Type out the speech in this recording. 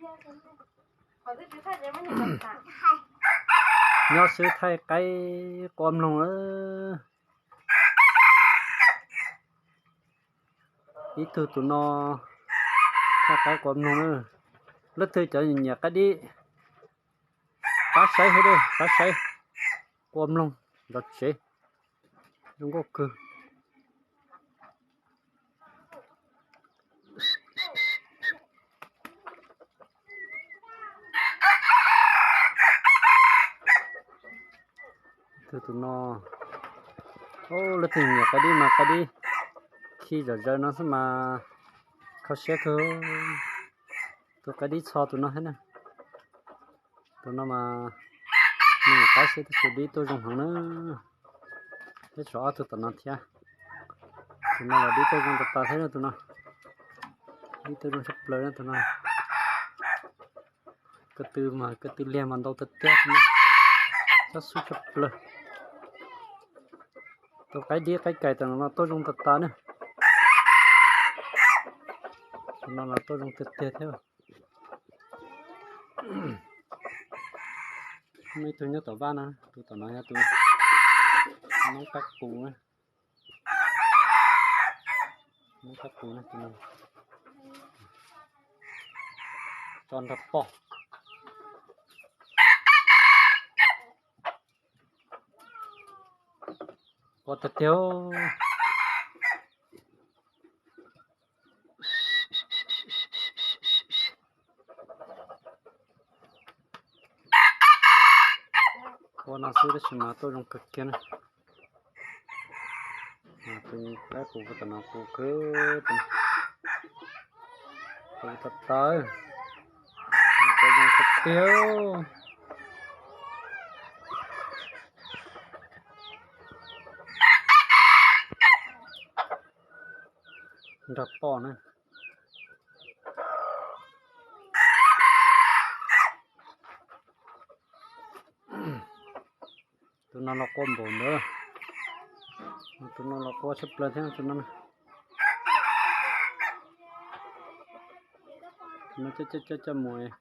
Nyob xwb thaij qaib qua mloog. Ib tug tus no thaij qaib qua mloog na. Leej twg cov nyiam qaib dib, pab saib thiab, pab saib qua mloog zov tsev, zoo nkauj kawg. Tus no, leej twg nyiam qaib dib mas qaib dib khi zom zaws no xwb mas kho siab kawg. Tus qaib dib txho tus no thiab na. Tus no mas nws qaib siab tus dib tuaj zoo heev na. Thiab tshuav ob tug tom no thiab. Tus no los dib tuaj zoo tas tas thiab na tus no. Dib tuaj zoo tshaj plaws na tus no. Ko tw mas ko tw liag mas ntau tiag tiag, txob xub tshaj plaws. Tus qaib dib qaib kais tom no tuaj zoo tas tas na. Tus no los tuaj zoo tiag tiag thiab. Muaj ib tug nyob tom vaj na, tus tom no yog tus noob kab qus na. Noob kab qus na, tus no tso nrog poj. Qua tiag tiag. Qua no xwb tab sis mas tuaj zoo kawg kiag na. Tus qaib qus tom no qus kawg, qus tas tas, qus zoo kawg tiag. Nrog poj na. Tus no los qua npaum ntawd. Tus no los qua tshaj plaws thiab tus no. Tus no coj coj coj coj mus